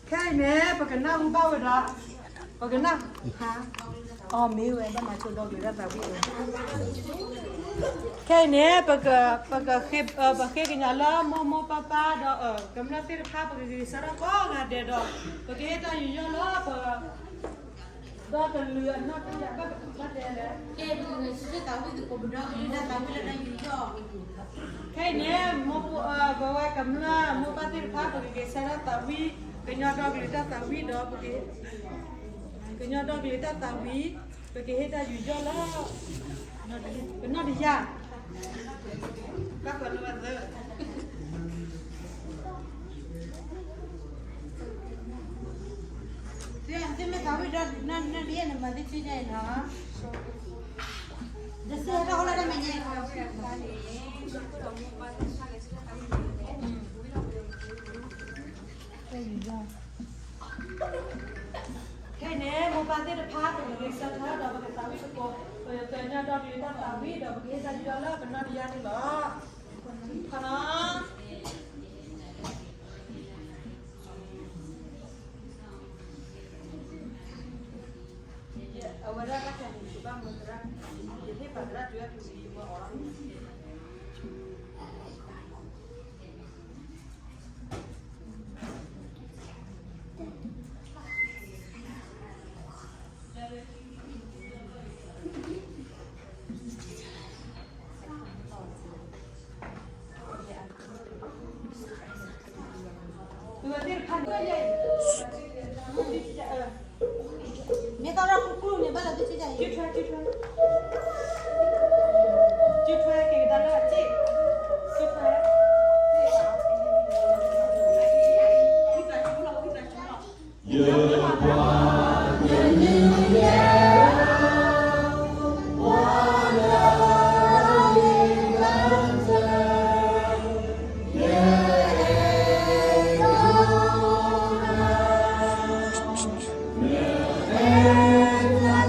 ခဲအံၤန့ၣ် ပကနၢ်ဟူဘၣ်ဝဲဒီး ပကနၢ် အီၤမ့ၢ်ဝဲဘၣ်မၤဆိဒီကလုာ်တၢ်သးဝံၣ်အံၤ, ခဲအံၤန့ၣ် ပက ပကဃ့ ပဃ့ကညးလၢမိၢ်မိၢ်ပၢ်ပၢ်ဒီး ကမျၢၢ်သ့ၣ်တဖၣ် ပကဂဲၤဆၢထၢၣ်ကိးဂၤဒဲးဒီး ပကဟ့ၣ်တၢ်ယူးယီၣ်လၢပ ဒီကလုာ်အနီၢ်တယၢ်ဘၣ်ကပူၤဖျဲးလဲၣ်. ကဲ ပကဂဲၤဆၢထၢၣ်သးဝံၣ်သကိး ပဒီကလုာ်တၢ်သးဝံၣ်လၢတၢ်ယူးယီၣ်အပူၤ, ခဲအံၤန့ၣ် မိၢ်ပၢ် ပဝဲကမျၢၢ်မိၢ်ပၢ်သ့ၣ်တဖၣ် ပကဂဲၤဆၢထၢၣ်သးဝံၣ် ကညီဒီကလုာ်တၢ်သးဝံၣ်ဒီး ပက ကညီဒီကလုာ်တၢ်သးဝံၣ် ပကဟ့ၣ်တၢ်ယူးယီၣ်လၢ ပနီၢ်တယၢ် ဘၣ်ဃးလၢဝဲသၢ သုမ့ၢ်သးဝံၣ်ဒီး နီၢ်တယၢ်န့ၣ် မၤသ့ဆံညါအံၤနီၤ, တစဲးထီၣ်လၢတၢ်မဲာ်ညါ ခဲအံၤန့ၣ် မိၢ်ပၢ်သ့ၣ်တဖၣ် ပကဂဲၤဆၢထၢၣ်ဒီး ပကသးဝံၣ်သကိး ပကညီဒီကလုာ်တၢ်သးဝံၣ်ဒီး ပကဟ့ၣ်တၢ်ယူးယီၣ်လၢပနီၢ်တယၢ်န့ၣ်လီၤ. ခီနီၤ အဝဲဒၣ်တၢ်ခဲအံၤ ယဘၣ်မၤသရၣ်, ယဟ့ၣ်ပာ်သရၣ်တုၤအပူၤ ယမၤအီၤလီၤ. မ့ၢ်သရၣ်ကူကူန့ၣ် ဘၣ်လီၤတံၢ်တံၢ်တၢ်အံၤ ကၠိထွဲက့ၤကဒါလၢအစ့ၣ်, ကၠိထွဲ ယပှၤကလုာ် ယပှၤကလုာ် ယအဲၣ်